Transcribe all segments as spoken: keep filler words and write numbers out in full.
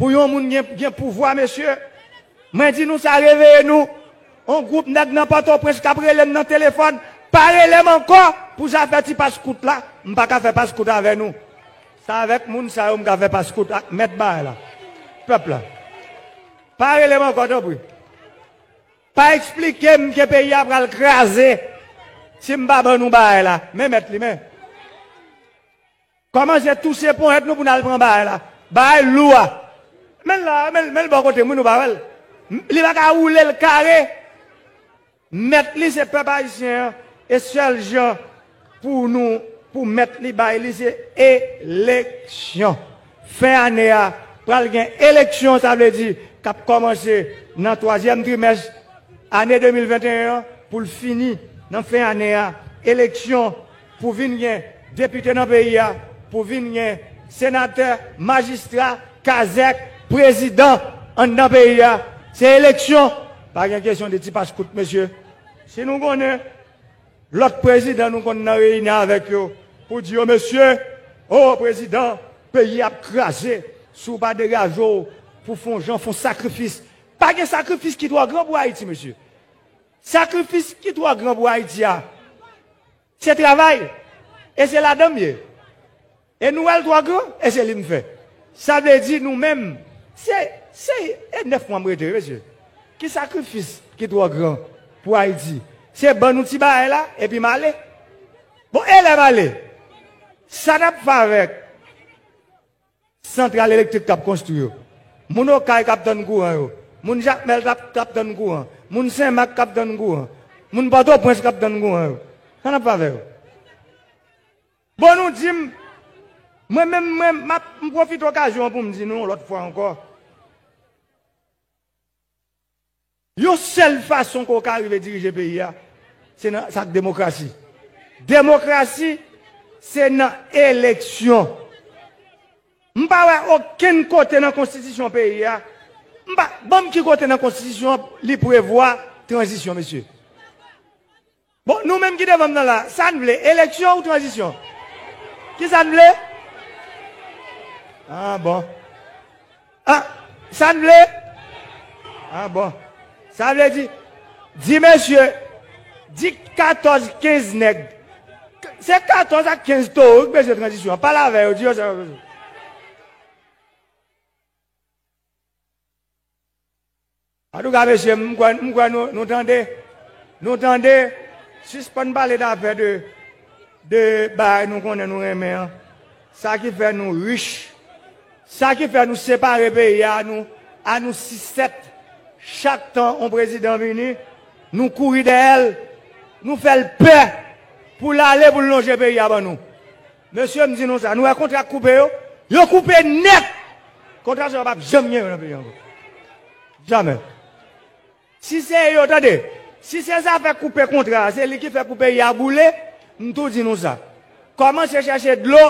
Pou yon moun gen, gen pouvwa, mesye, mwen di nou sa, reveye nou. On gwoup nèg nan Pòtoprens k ap rele m nan telefòn, pa rele m ankò pou zafè ti pas kout la. M pa ka fè pas kout avè nou. Se avèk moun sa yo m ka fè pas kout ak mèt bagay la. Pèp la. Pa rele m ankò, tanpri. Pa eksplike m ke peyi a pral kraze si m pa ban nou bagay la. Men mèt li, men. Kòmanse touse ponyèt nou pou n al pran bagay la. Bagay lou a. Men l la, men, men l bò kote m, wi, nou pa wè l. Li pa ka woule l kare. Mèt li se pèp ayisyen an. E sèl jan pou nou, pou mèt li bay li, se eleksyon. Fen ane a, pral gen eleksyon, sa vle di k ap kòmanse nan twazyèm trimès ane de mil venteyen an, pou l fini nan fen ane a. Eleksyon pou vin gen depite nan peyi a, pou vin gen senatè, majistra, kazèk, prezidan anndan peyi a. Se eleksyon. Pa gen kesyon de ti pas kout, mesye. Si nou konnen lòt prezidan nou konn nan reyinyon avèk yo pou di yo, mesye, o prezidan, peyi ap kraze, si w pa degaje w pou fè yon jan, fè yon sakrifis. Pa gen sakrifis ki twò gran pou Ayiti, mesye. Sakrifis ki twò gran pou Ayiti a, se travay. E se ladan m ye. E nou wè l twò gran, e se li m fè. Sa vle di nou menm, se, se, e nèf mwa m rete, wi, mesye. Ki sakrifis ki twò gran pou Ayiti? Se ban nou ti bagay la, epi m ale. Bon, e lè m ale, sa n ap fè avèk santral elektrik k ap konstwi yo? Moun Okay k ap tann kouran yo, moun Jakmèl k ap, k ap tann kouran, moun Senmak k ap tann kouran, moun Pòtoprens k ap tann kouran yo, sa n ap fè avè yo? Bon, nou di m, mwen menm, mwen, m ap, m pwofite okazyon an pou m di nou yon lòt fwa ankò, yon sèl fason ke w ka rive dirije peyi a, se nan, sa k demokrasi. Demokrasi, se nan eleksyon. M pa wè okenn kote nan konstitisyon peyi a, m pa, ban m ki kote nan konstitisyon an li prevwa tranzisyon, mesye. Bon, nou menm ki devan m nan la, sa n vle, eleksyon ou tranzisyon? Ki sa n vle? Ah, bon. Ah, sa n vle? Ah, bon. Sa vle di, di mesye, di katòz, kenz nèg. Se katòz ak kenz towo ki bezwen tranzisyon. Pale avè yo, di yo sa yo bezwen. Antouka, mesye, m kwè, m kwè nou, nou tande. Nou tande. Sispann pale dafè de, de bagay nou konnen nou renmen an. Sa ki fè nou rich. Sa ki fè nou separe peyi a, nou, a nou sis sèt. Chak tan yon prezidan vini, nou kouri dèyè l. Nou fè l pè pou l ale, pou l lonje peyi a ban nou. Mesye, m di nou sa, nou wè kontra k koupe yo? Yo koupe nèt! Kontra sa yo p ap janm gen yo nan peyi a ankò. Jamè. Si se yo, tande, si se zafè koupe kontra a, se li ki fè pou peyi a boule, m tou di nou sa. Kòmanse chèche dlo,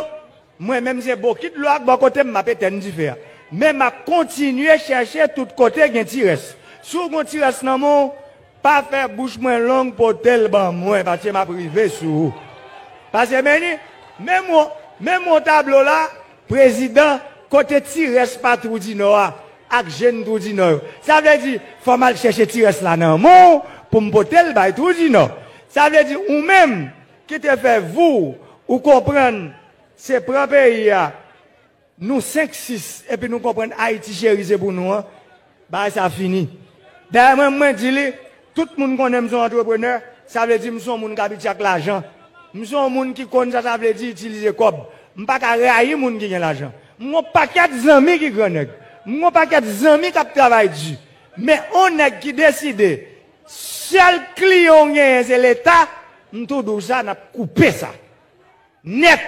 mwen menm se bokit dlo ak bò kote m, m ap etèn dife a. Men m ap kontinye chèche tout kote gen ti rès. Si w gon ti rès nan men w, pa fè bouch mwen long, pote l ban mwen, paske m ap rive sou ou. Paske men ni, men mwen, men mwen tablo la, prezidan, kote ti rès pa Twou di Nò a, ak jèn Twou di Nò yo. Sa vle di, fò m al chèche ti rès la nan men w pou m pote l bay Twou di Nò. Sa vle di, ou menm ki te fè vou, ou konprann, se pran peyi a, nou senk sis, epi nou konprann Ayiti cheri se pou nou an, bagay sa fini. Dayè mwen, mwen di li, tout moun konnen m se yon antreprenè, sa vle di m se yon moun k abitye ak lajan. M se yon moun ki konn sa sa vle di itilize kòb. M pa ka rayi moun ki gen lajan. M gon pakèt zanmi ki gran nèg. M gon pakèt zanmi k ap travay di. Men on nèg ki deside, sèl kliyan w genyen se Leta, m tou di w sa, n ap koupe sa. Nèt!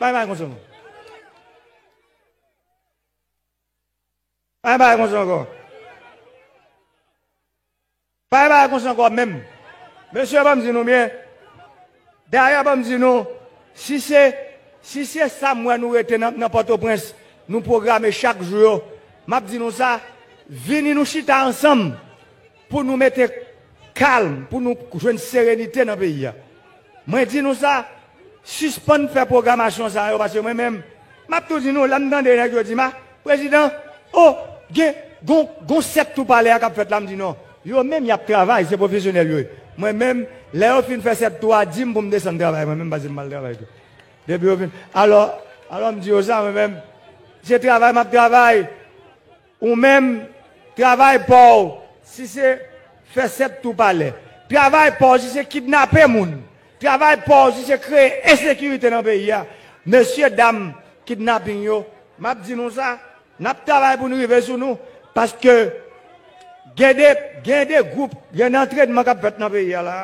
Pa gen bagay konsa non. Pa gen bagay konsa ankò. Pa gen bagay konsa ankò menm. Mesye, ban m di nou byen. Dayè, ban m di nou, si se, si se sa m wè nou rete nan, nan Pòtoprens, nou pwograme chak jou yo, m ap di nou sa, vini nou chita ansanm pou nou mete kalm, pou nou jwenn serenite nan peyi a. Mwen di nou sa, sispann fè pwogramasyon sa yo, paske mwen menm, m ap tou di nou, lè m tande nèg yo di m a, prezidan, Oh, gen, gon, gon sèt tou palè a k ap fèt la, m di non. Yo menm y ap travay, se pwofesyonèl yo ye. Mwen menm, lè yo fin fè sèt tou a, di m pou m desann travay, mwen menm, pase m al travay tou. Depi yo fin. Alò, alò m di yo sa, mwen menm, se travay m ap travay. Ou menm, travay pa w, si se fè sèt tou palè. Travay pa w, si se kidnape moun. Travay pa w, si se kreye ensekirite nan peyi a. Mesye dam kidnaping yo, m ap di nou sa, n ap travay pou n rive sou nou, paske gen de, gen de gwoup, gen de antrènman k ap fèt nan peyi a la.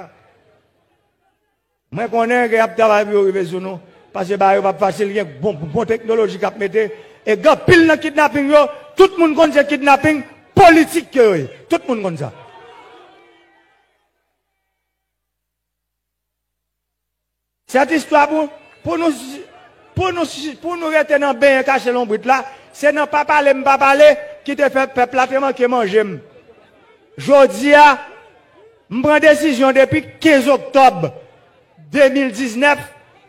Mwen konnen gen y ap travay pou yo rive sou nou, paske bagay yo p ap fasil, gen bon, bon teknoloji k ap mete, e gen anpil nan kidnaping yo, tout moun konn se kidnaping politik ke yo ye. Tout moun konn sa. Sèt istwa pou, pou nou, pou nou, pou nou rete nan benyen kache lonbrit la, se nan pa pale m pa pale ki te fè pèp la te manke manje m. Jodi a, m pran desizyon depi kenz oktòb de mil diznèf,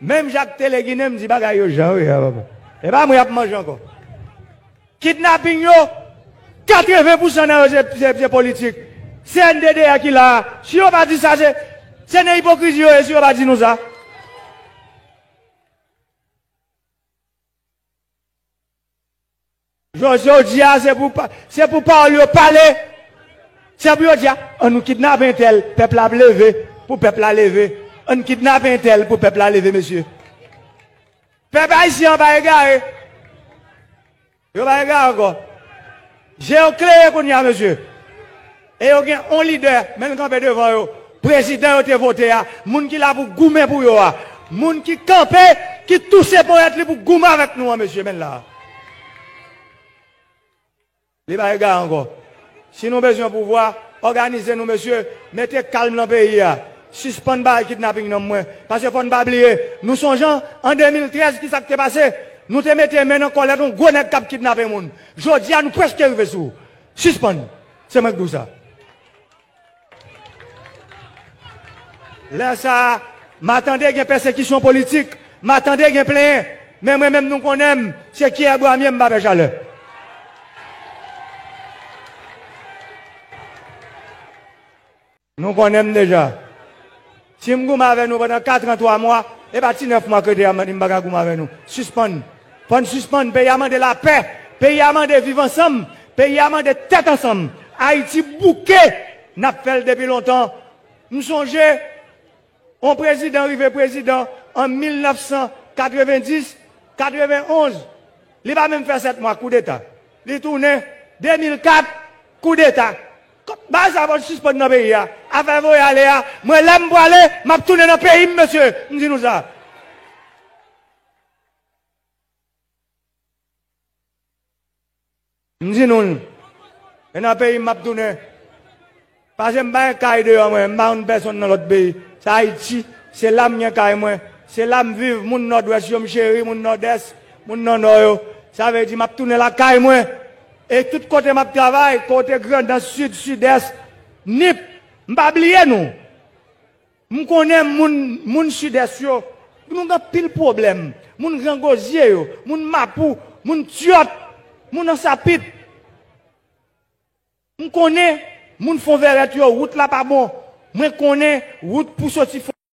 menm Jacques Téléguiné, m di bagay yo jan yo ye a, papa. E pa mwen y ap manje ankò. Kidnaping yo, katreven pousan nan yo se, se, se politik. C N D D A ki la a. Si yo pa di sa, se, se nan ipokrizi yo ye si yo pa di nou sa. Jodi, jodi a, se pou pa, se pou pawòl yo pale. Se pou yo di, a, ann nou kidnape entèl, pèp la ap leve, pou pèp la leve. Ann kidnape entèl pou pèp la leve, mesye. Pèp ayisyen an pa egare. Yo pa egare ankò. Je yo klere kounye a, mesye. E yo gen yon lidè, men l kanpe devan yo. Prezidan yo te vote a. Moun ki la pou goumen pou yo a. Moun ki kanpe, ki touse ponyèt li pou goumen avèk nou an, mesye, men l la. Li pa egare ankò. Si nou bezwen pouvwa, òganize nou, mesye. Mete kalm nan peyi a. Sispann bay kidnaping nan mwen. Paske fò n pa bliye, nou sonje an de mil trèz, ki sa k te pase? Nou te mete men nan kòlèt yon gwo nèg k ap kidnape moun. Jodi a, nou prèske rive sou ou. Sispann. Se mwen k di w sa. Lè sa a, m a tande gen pèsekisyon politik, m a tande gen plenyen, men mwen menm nou konnen m, se kiyè bwa m ye, m pa pè chalè. Nou konnen m deja. Si m goumen avè nou pandan kat an twa mwa, e pa ti nèf mwa k rete a m di m pa ka goumen avè nou. Sispann. Fò n sispann. Peyi a mande lapè. Peyi a mande viv ansanm. Peyi a mande tèt ansanm. Ayiti bouke. N ap fè l depi lontan. M sonje, yon prezidan rive prezidan an mil nèf san katrevenndis, katrevenonz. Li pa menm fè sèt mwa, koudeta. Li tounen, de mil kat, koudeta. Bagay sa fò sispann nan peyi a. Afè voye ale a, mwen lè m prale, m ap tounen nan peyi m, mesye. M di nou sa. M di nou l. E nan peyi m m ap tounen. Paske m pa gen kay deyò mwen, m pa konn pèsonn nan lòt peyi. Se Ayiti, se la m gen kay mwen. Se la m viv, moun Nòdwès yo m cheri, moun Nòdès, moun nan Nò yo. Sa vle di m ap tounen lakay mwen. E tout kote m ap travay, kote Grandans, Sid, Sidès, Nip, m pa bliye nou. M konnen moun, moun Sidès yo, nou gen anpil pwoblèm. Moun Grangozye yo, moun Mapou, moun Tyòt, moun Ansapit. M konnen moun Fonvèrèt yo, wout la pa bon. Mwen konnen wout pou soti